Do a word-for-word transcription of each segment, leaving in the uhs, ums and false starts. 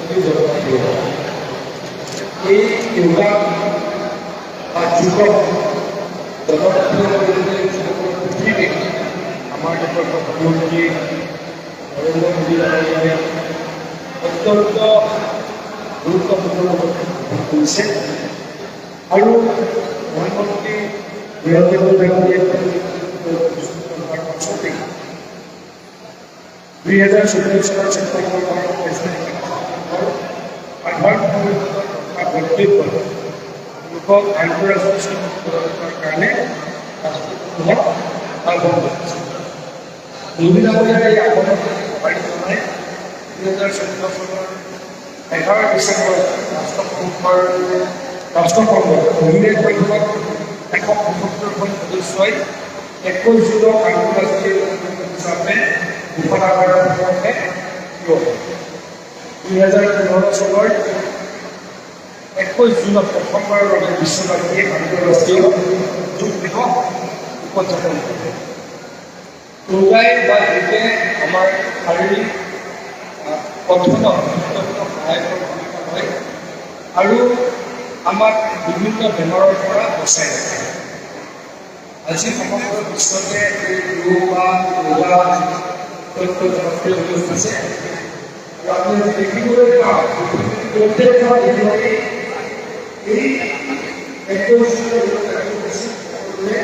এই যোগা বা যোগক জনপ্ৰিয় কৰিবলৈ সমগ্ৰ পৃথিৱীত আমাৰ দেশৰ প্ৰধানমন্ত্ৰী নৰেন্দ্ৰ মোদী ডাঙৰীয়াই অত্যন্ত গুৰুত্বপূৰ্ণ ভূমিকা গ্ৰহণ কৰিছে। আৰু প্ৰধানমন্ত্ৰী নৰেন্দ্ৰ মোদী ডাঙৰীয়াই অহাৰ পাছতেই দুই হাজাৰ চৌব্বিছ চনৰ ছেপ্টেম্বৰ মাহৰ পঁচিছ তাৰিখৰ সাধাৰণ সন্মিলনৰ কথা বক্তব্যত লোকক আন্তঃৰাষ্ট্ৰীয় সন্মিলনৰ কাৰণে ৰাষ্ট্ৰসংঘৰ আহ্বান জনাইছে। মোদী ডাঙৰীয়াৰ এই আহ্বানক সঁহাৰি জনাই দুই হাজাৰ চৈধ্য চনৰ এঘাৰ ডিচেম্বৰত ৰাষ্ট্ৰসংঘৰ, ৰাষ্ট্ৰসংঘৰ অধিৱেশন বৈঠকত এশ পঁসত্তৰখন সদস্যই একৈছ জুনক আন্তঃৰাষ্ট্ৰীয় যোগ দিৱস হিচাপে ঘোষণা কৰাৰ পক্ষে থিয় হয়। দুই হাজাৰ পোন্ধৰ চনৰ একৈছ জুনত প্ৰথমবাৰৰ বাবে বিশ্বব্যাপী আন্তঃৰাষ্ট্ৰীয় যোগ দিৱস উদযাপন কৰে। যোগাই বা যোগে আমাৰ শাৰীৰিক, আহ, গঠনত অত্যন্ত সহায়কৰ ভূমিকা লয় আৰু আমাক বিভিন্ন বেমাৰৰ পৰা বচাই ৰাখে। আজি সমগ্ৰ বিশ্বতে এই যোগ বা যোগা অত্যন্ত জনপ্ৰিয় হৈ উঠিছে। আৰু আমি আজি দেখিবলৈ পাওঁ, পৃথিৱীৰ প্ৰত্যেকখন দেশতে এই একৈছ জুনৰ দিনা সকলোৱে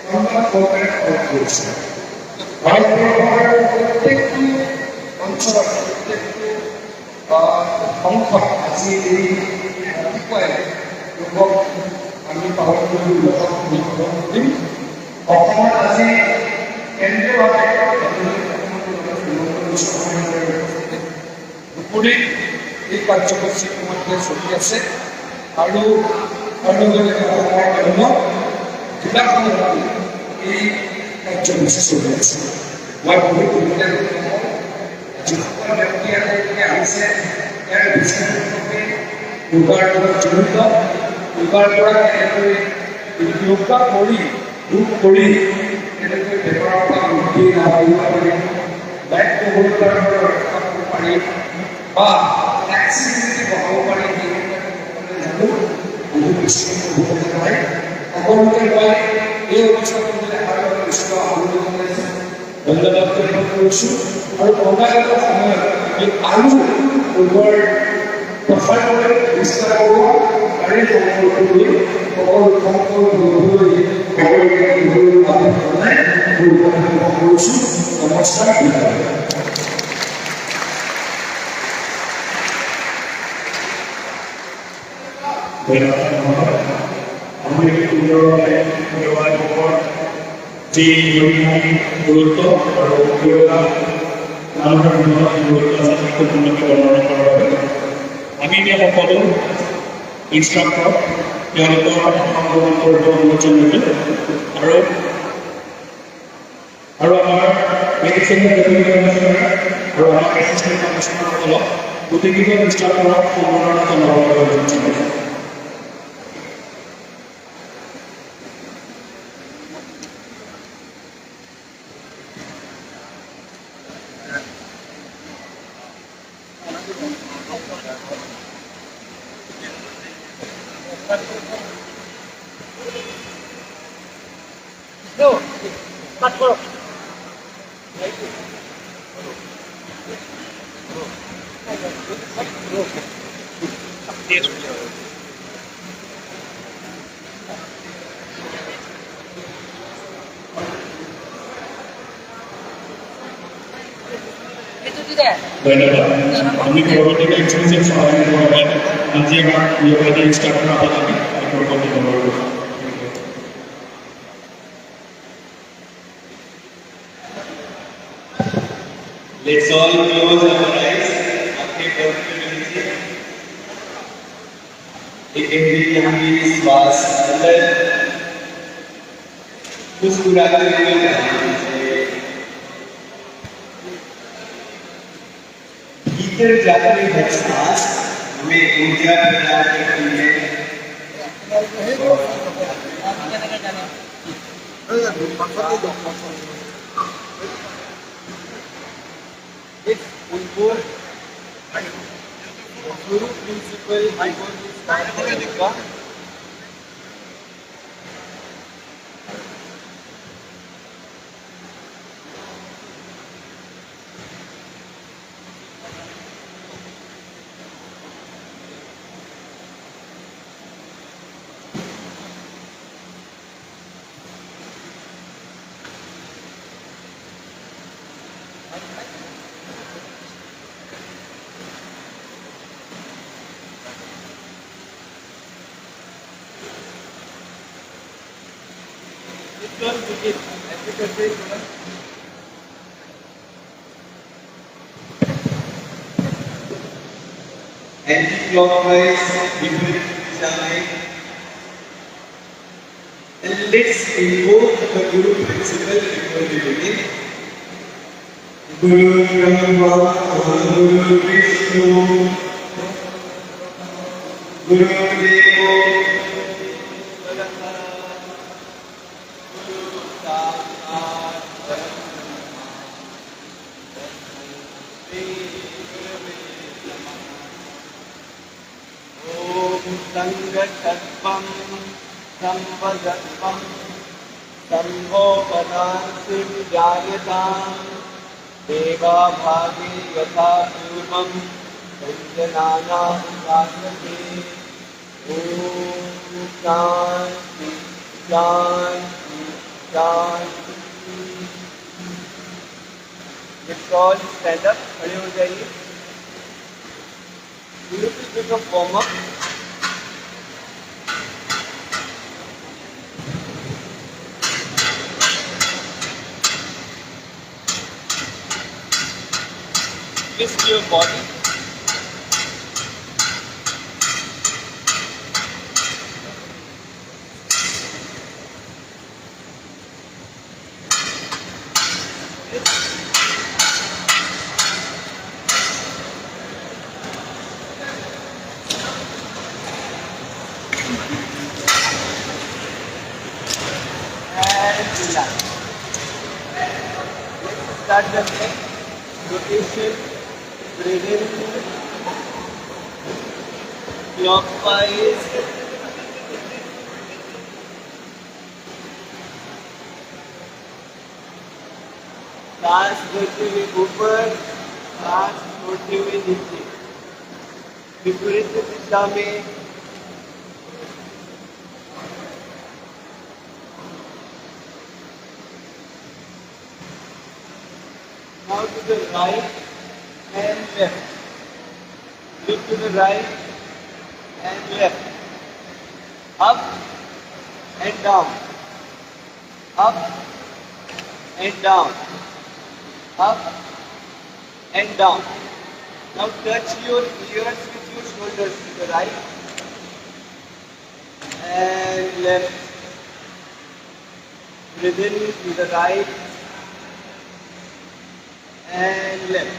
ধৰ্মীয় পৰম্পৰা পালন কৰিছে। ভাৰতবৰ্ষৰ প্ৰত্যেকটো অঞ্চলত, প্ৰত্যেকটো, আহ, অংশত আজি এই ৰাতিপুৱাই যোগক আমি পালন কৰি উদযাপন কৰিম। অসমত আজি কেন্দ্ৰীয়ভাৱে দুপৰীয়া এই কাৰ্যসূচী ইতিমধ্যে চলি আছে আৰু, আৰু লগতে অসমৰ অন্য জিলাসমূহতো এই কাৰ্যসূচী চলি আছে। মই বহুত সুবিধা, যিসকল ব্যক্তি ইয়ালৈকে আহিছে, ইয়াৰ বেছিভাগ লোকে যোগাৰ লগত জড়িত। যোগাৰ পৰা কেনেকৈ যোগা কৰি, যোগ কৰি কেনেকৈ বেমাৰৰ পৰা মুক্তি লাভ কৰিব পাৰি, বায়ু প্ৰৱণতাৰ পৰা ৰক্ষা কৰিব পাৰি, বা flexibility বঢ়াব পাৰি, সেই বিষয়ে জানো বহুত বেছি গুৰুত্ব দিয়া হয়। সকলোকে মই এই অনুষ্ঠানলৈ অহাৰ বাবে বিশেষ আহ্বান জনাইছো। ধন্যবাদ জ্ঞাপন কৰিছো। আৰু অনাগত সময়ত আমি আৰু যোগৰ প্ৰসাৰ কৰি বিস্তাৰ কৰোঁ। তাৰে সংকল্প লৈ সকলো সংকল্প লৈ সকলোকে আহ্বান জনাই মোৰ কথা সামৰিছো। নমস্কাৰ। ধন্যবাদ। আমাৰ এই সুন্দৰ যোগাযোগৰ যি গুৰুত্ব আৰু প্ৰিয়তা, নানান ধৰণৰ গুৰুত্ব আছে, তাক সুন্দৰকৈ বৰ্ণনা কৰাৰ বাবে। আমি এতিয়া সকলো ইনষ্ট্ৰাক্টৰ, তেওঁলোকৰ অংশগ্ৰহণ কৰিব অনুৰোধ জনাইছোঁ। আৰু, আৰু আমাৰ মেডিচিন ডেপুটি কমিছনাৰ আৰু আমাৰ এছিষ্টেণ্ট কমিছনাৰসকলক গোটেইকেইজন ইনষ্ট্ৰাক্টৰক সম্বৰ্ধনা জনাবলৈ অনুৰোধ জনাইছোঁ। ধন্যবাদ। আমি পৰৱৰ্তী কাৰ্যসূচীত সহায় কৰাৰ বাবে আজি আমাৰ প্ৰিয় বাইদেউ ইনষ্ট্ৰাক্টৰ আপোনালোকে মাইক্ৰফোন দিব পাৰিব। Let's all close our eyes. आंखें बंद कर लीजिए। एक गहरी लंबी श्वास अंदर, मुस्कुराते हुए बाहर लीजिए। भीतर जाती हर सांस हमें ऊर्जा प्रदान करती है। Guru principal, I want to start the yoga. This one begin. As you can see, anti-clockwise, विपरीत दिशा में. And let's invoke the Guru principle before we begin. गुरु ब्रह्मा गुरु विष्णु गुरु देवो ॐ संघशत्वं संवदत्वं संभोपदांसिं जायतां देवा भागे यथा पूर्वं संजनाना उपासते। ॐ शांति शांति शांति। Let's all stand up, खड़े हो जाइए। Little bit of warm up. Twist your body. And relax. Let's start the next rotation. Breathe in clockwise. सांस भरते हुए ऊपर, सांस छोड़ते हुए नीचे। विपरीत दिशा में। Now to the right and left. Look to the right and left. Up and down. Up and down. Up and down. Now touch your ears with your shoulders to the right and left. Breathe in to the right and left.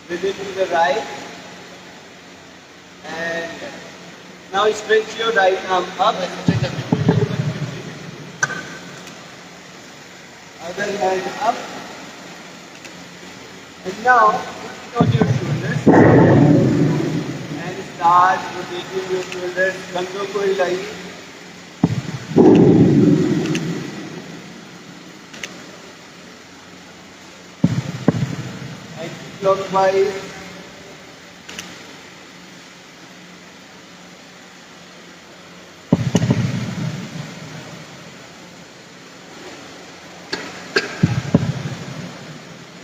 Breathe in to the right and left. Now stretch your right arm up. Other hand up. And now put it on your shoulders and start rotating your shoulders. कंधों को हिलाइए. Anti-clockwise.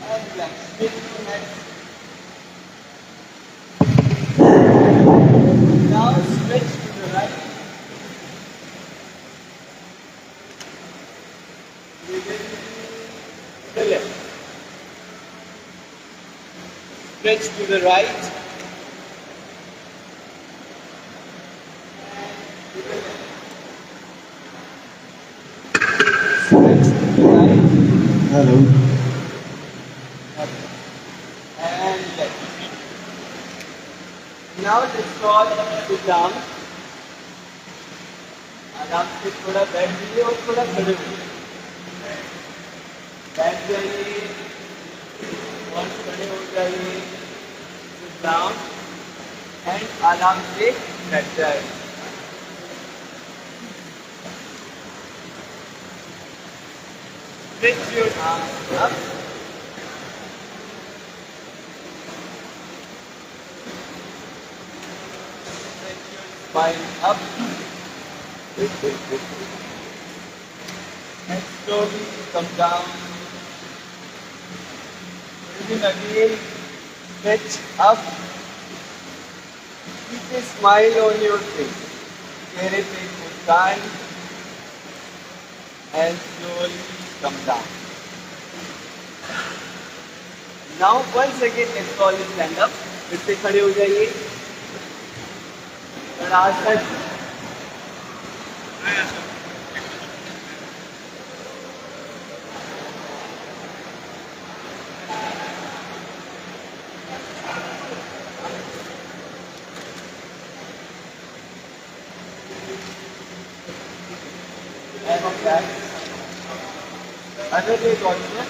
And relax. Now stretch to the right. Breathe in to the left. Stretch to the right. Stretch to the right. Hello. And left. Now let's call the jump. आराम से थोड़ा बैठ जाइए और थोड़ा खड़े हो जाइए। बैठ जाइए और खड़े हो जाइए। down and आराम से बैठ जाए। Stretch your arms up. Stretch your spine up. And slowly come down. Breathe in again. Stretch up. Keep a smile on your face. चेहरे पे मुस्कान and slowly come down. Now once again let's all stand up. फिर से खड़े हो जाइए. और आसन. And relax. Other leg also.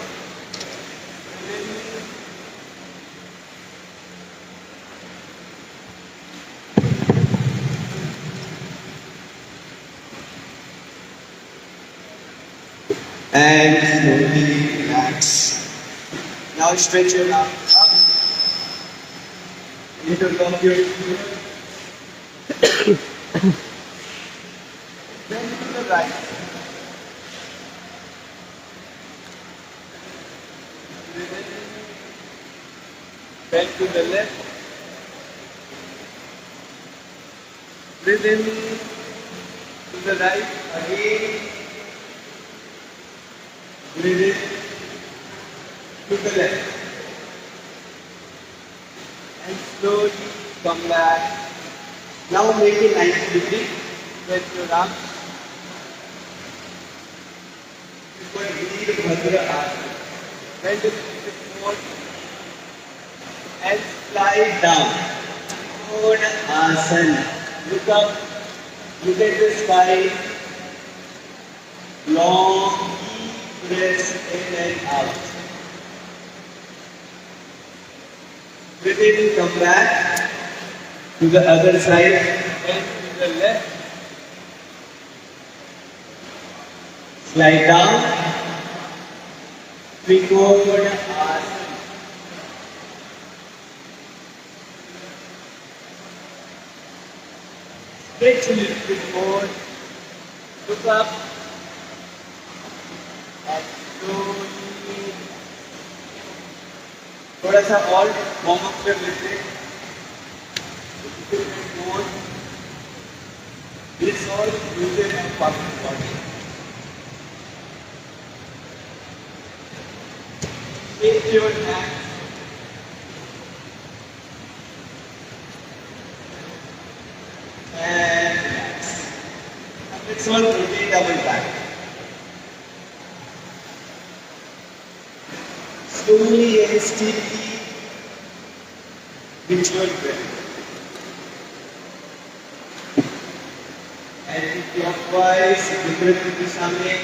And slowly relax. Now stretch your arms up. Interlock your fingers. Bend to the right. Bend to the left. Breathe in to the right again. Breathe in to the left. And slowly come back. Now make a ninety degree. Stretch your arms. Upar Veerbhadra Asana. Bend the knees forward and slide down. Konasana. Look up. Look at the sky. Long deep breaths in and out. Breathe in, come back to the other side and to the left. Slide down. Trikonasana. Stretch a little bit more. Look up. And slowly. थोड़ा सा और warm up कर लेते हैं. This all uses our body. Take your hands and relax. Let's all rotate our back. Slowly and steadily with your breath. Anti-clockwise, विपरीत दिशा में.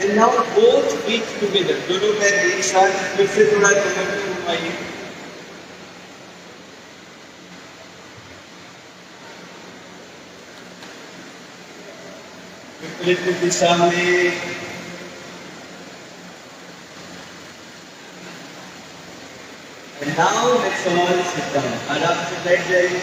And now both feet together. दोनों पैर एक साथ फिर से थोड़ा कमर को घुमाइए. विपरीत दिशा में. And now let's all sit down. आराम से बैठ जाइए.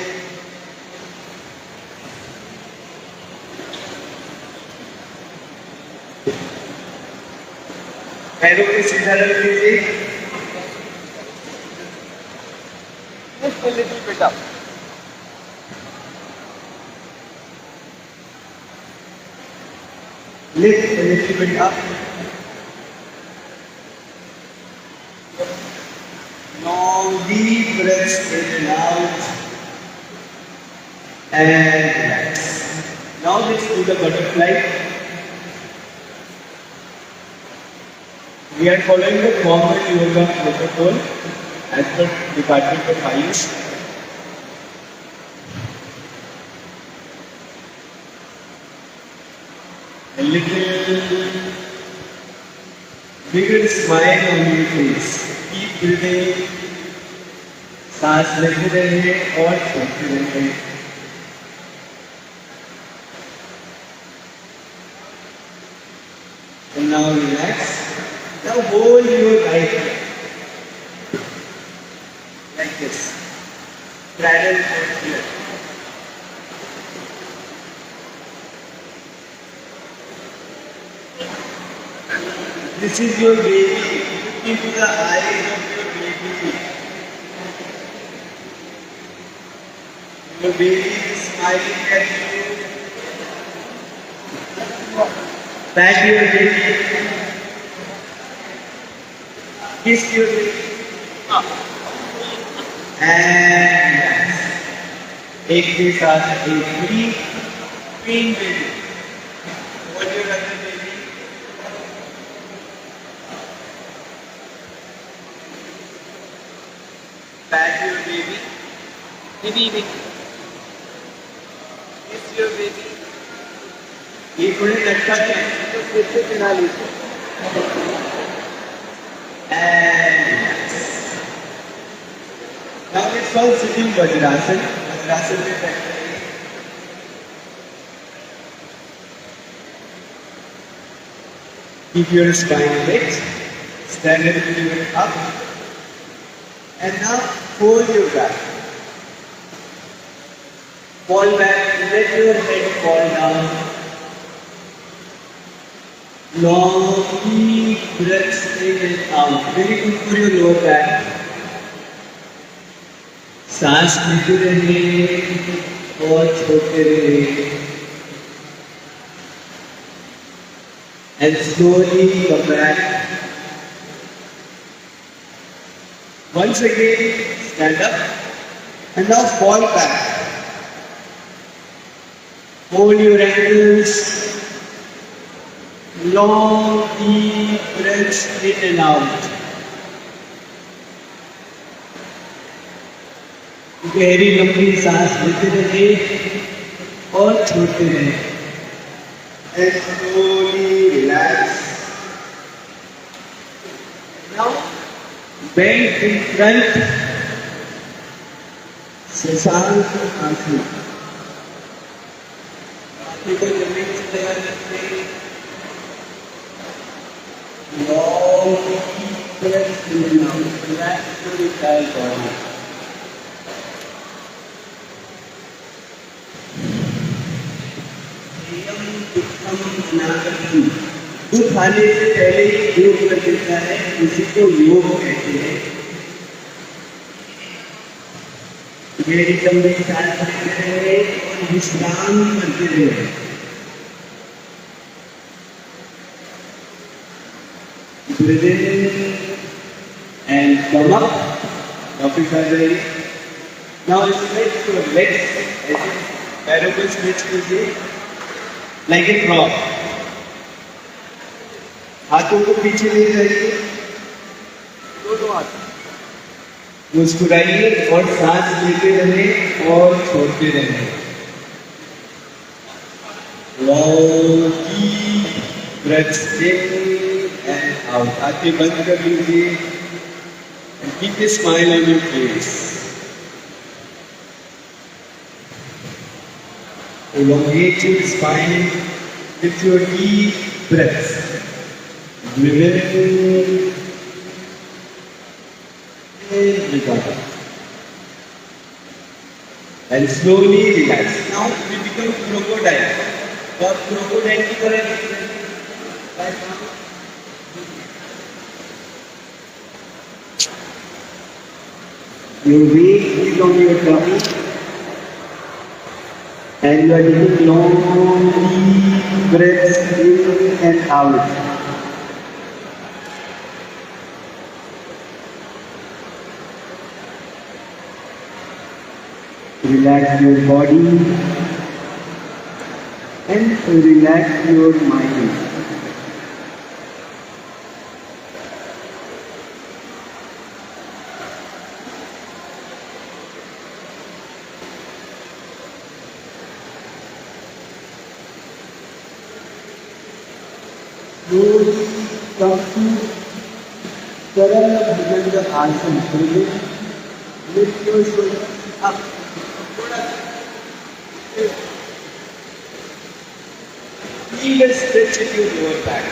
पैरों को सीधा रख लीजिए. Lift a little bit up. Lift a little bit up. Long deep breaths in and out. And relax. Now let's do the butterfly. We are following the formal yoga protocol as per Department of Ayush. A little Bigger smile on your face. Keep breathing. सांस लेते रहिए और छोड़ते रहिए. And now relax. Now hold your right hand like this. Cradle for here. This is your baby. Look into the eyes of your baby. Your baby is smiling at you. Pat your baby. Kiss your baby. And relax. एक के साथ एक free, free baby. Hold your other baby. Pat your baby. Baby, baby. Kiss your baby. ये थोड़े लटका के तो फिर से चला लीजिए. And now it's called sitting Vajrasana. Vajrasana में बैठते हैं. Keep your spine erect. Stand a little bit up. And now fold your back. Fall back. Let your head fall down. Long, deep breaths in and out. Very good for your lower back. सांस लेते रहिए और छोड़ते रहिए. And slowly come back. Once again, stand up and now fall back. Hold your ankles. Long, deep breaths in and out. गहरी लंबी सांस लेते रहिए और छोड़ते रहिए. And slowly relax. Now bend in front. Seshantrasana. माथे को जमीन से लगा रखते हैं. Long deep breath in and out. Relax your entire body. संयम दुखम अनागतम. दुख आने से पहले ही योग कर देता है, उसी को योग कहते हैं. गहरी लंबी सांस लेते रहे और विश्राम करते रहे. Breathe in and come up. वापस आ जाइए. Now stretch your legs. ऐसे पैरों को स्ट्रेच कीजिए, like a frog. हाथों को पीछे ले जाइए, दोनों हाथ. मुस्कुराइए और सांस लेते रहें और छोड़ते रहें. Long deep breaths in and out. आंखें बंद कर लीजिए. And keep a smile on your face. Elongate your spine with your deep breaths. Breathe in and breathe out. And slowly relax. Now we become crocodile. और crocodile की तरह दिख रहे हैं. Right now. Your weight is on your tummy and you are taking long deep breaths in and out. Relax your body and relax your mind. Slowly come to Sarala Bhujanga Asan, breathing, lift your shoulders up. Feel the stretch in your lower back.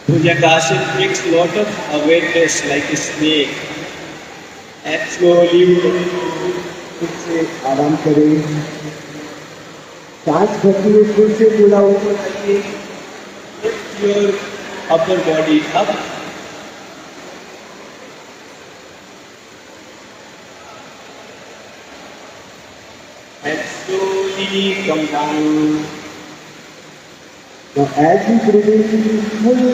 Bhujangasana brings lot of awareness like a snake. And slowly फिर से आराम करें। सांस भरते हुए फिर से पूरा ऊपर आइए। Lift your upper body up. And slowly come down. Now, as you breathe in, full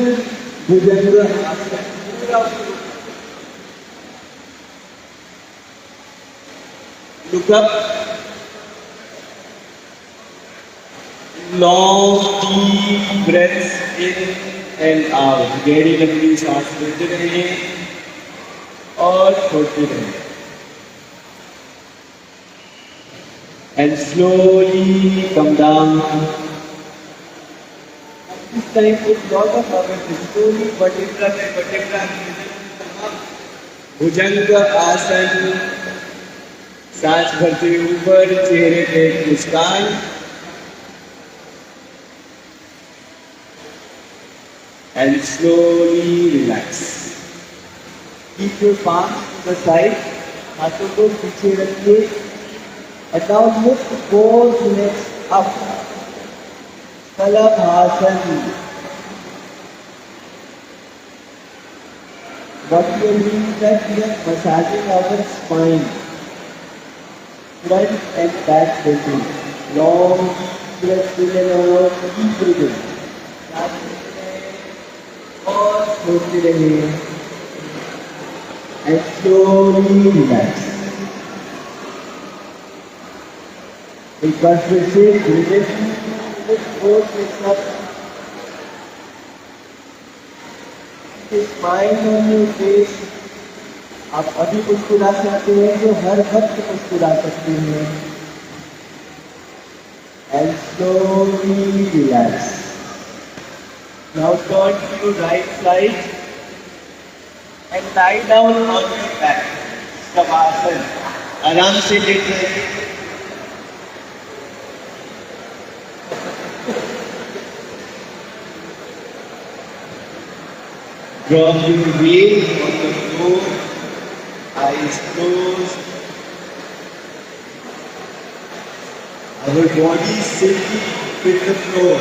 Bhujanga Asana. Look up. Long, deep breaths in and out. गहरी लंबी सांस लेते रहिए और छोड़ते रहिए। And slowly come down. This time put lot of awareness. Slowly vertebra by vertebra. भुजंग आसन। सांस भरते हुए ऊपर, चेहरे पे एक मुस्कान। And slowly relax. Keep your palms to the side. हाथों को पीछे रखिए। And now lift both legs up. Shalabhasan. What we are doing is that we are massaging our spine, front and back bending. Long deep breath in and out, deep breathing. और छोड़ते रहिए। And slowly relax. एक बार फिर से breathe in, lift both legs up. Smile on your face. आप अभी मुस्कुरा सकते हैं, तो हर वक्त मुस्कुरा सकते हैं। And slowly relax. Now turn to your right side and lie down on your back. Shavasana. आराम से लेट जाइए। Drop your weight on the floor, eyes closed. Our body is sinking with the floor.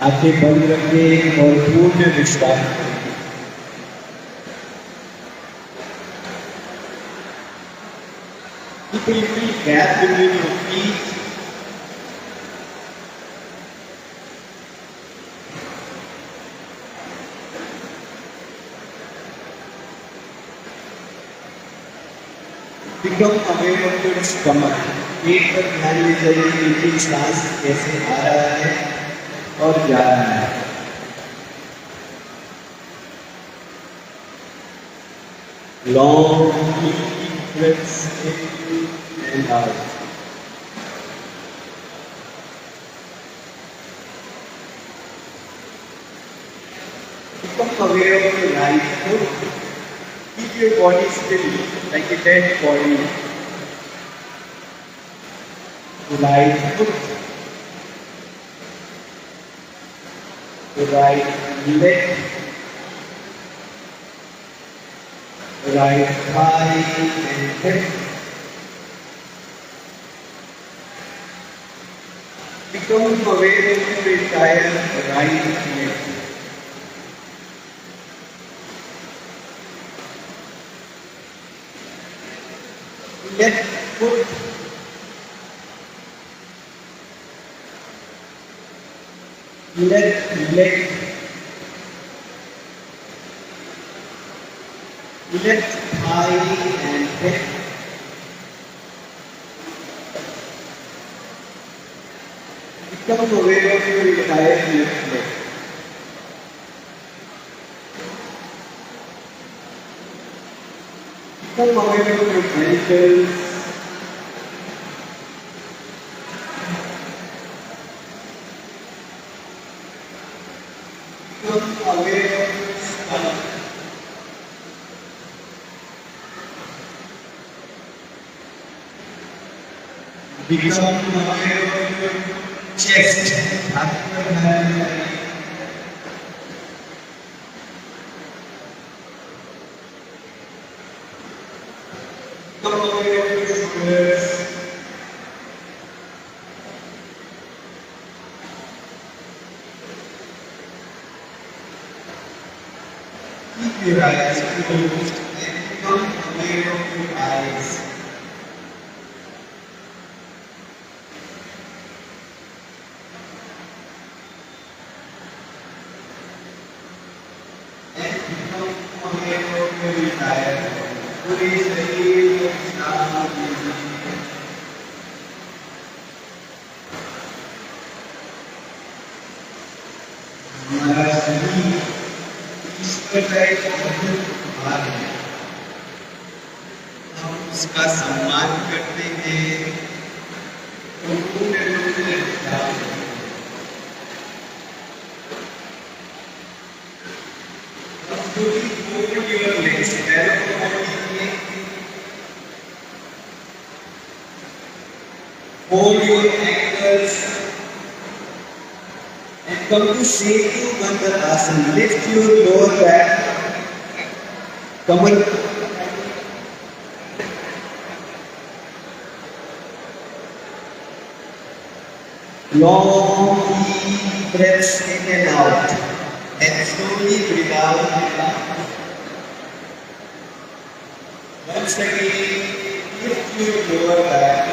आंखें बंद रखें और पूर्ण विश्राम करें। Keep a little gap between your feet. Become aware of your stomach. पेट पर ध्यान ले जाइए, पेट की सांस कैसे आ रहा है और जा रहा है। Long, deep breaths in and out. Become aware of your right foot. Keep your body still, like a dead body. Right foot. Right leg. Right thigh and hip. Become aware of your entire right leg. Left foot. Left leg. Left thigh and hip. Become aware of your entire left leg. Become aware of your ankles. Become aware of your chest. Become aware of your shoulders. Keep your eyes closed and become aware of your eyes. And become aware of your entire body. पूरे शरीर को विश्राम दीजिए। हमारा शरीर ईश्वर का एक अद्भुत उपहार है। हम उसका सम्मान करते हैं और पूर्ण रूप से स्वीकार करते हैं। अब पूरी fold your legs, पैरों को fold कीजिए। Fold your ankles and come to Setu Bandhan Asana. Lift your lower back. Kamal. Long deep breaths in and out. And slowly breathe out and out. Once again, lift your lower back